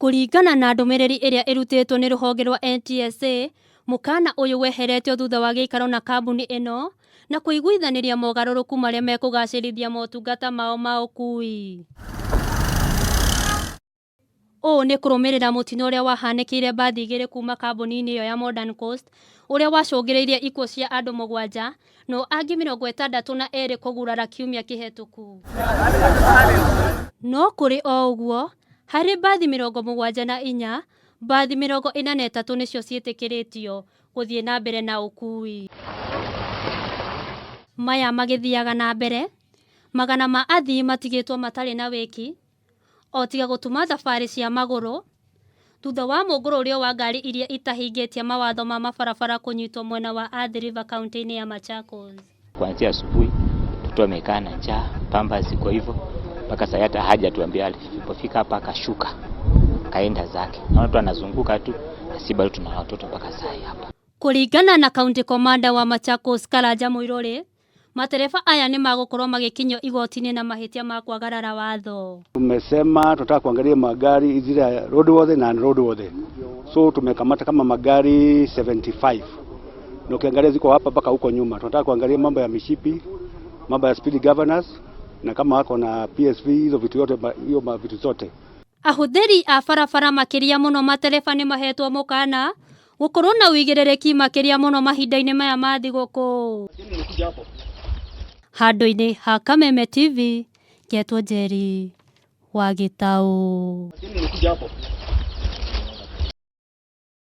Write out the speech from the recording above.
Kũringana na ndũmĩrĩri ĩrĩa ĩrutĩtwo nĩ rũhonge rwa NTSA, mũkana ũyũ weheretio thutha wa gĩikaro na kambuni ĩno na kũiguithanĩria mogarũrũku marĩa mekũgacĩrithia motungata mao ma ũkui. Ũũ nĩ kũrũmĩrĩra mũtino ũrĩa wahanĩkĩire mbathi igĩrĩ kuma kambuni-inĩ ĩyo ya Modern Coast ũrĩa wacũngĩrĩirie ikuũ cia andũ mũgwanja no angĩ 62 kũgurara kiumia kĩhetũku. No kũrĩ o ũguo, harĩ mbathi 74, mbathi 43 nĩcio ciĩtĩkĩrĩtio gũthiĩ na mbere na ũkuui. Maya magĩthiaga na mbere, magana ma athii matigĩtwo matarĩ na wĩki o tiga gũtuma thabarĩ cia magũrũ, thutha wa mũngũrũrio wa ngari iria itahingĩtie mawatho ma mabarabara kũnyitwo mwena wa Athi River kaunti-inĩ ya Machakos. Kuanzia asubuhi mtoto amekaa na njaa, pamba ziko hivyo mpaka sasa hata hajatuambia. Alipofika hapa akashuka kaenda zake, naona tu anazunguka tu, na si bado tuna watoto mpaka saa hii hapa. Kũringana na County Commander wa Machakos Karanja Muiruri, matereba aya nĩ magũkorwo magĩkinyio igoti-inĩ na mahĩtia ma kwagarara watho. Tumesema tunataka kuangalia magari zile roadworthy na unroadworthy, so tumekamata kama magari 75 na ukiangalia ziko hapa mpaka huko nyuma. Tunataka kuangalia mambo ya mishipi, mambo ya speed governors na kama wako na PSV, hizo vitu yote, hiyo vitu zote. Ahũthĩri a barabara makĩria mũno matereba nĩ mahetwo mũkana gũkorwo na ũigĩrĩrĩki makĩria mũno mahinda-inĩ maya ma thigũkũ. Handũ-inĩ ha Kameme TV, ngetwo Njeri wa Gĩtaũ.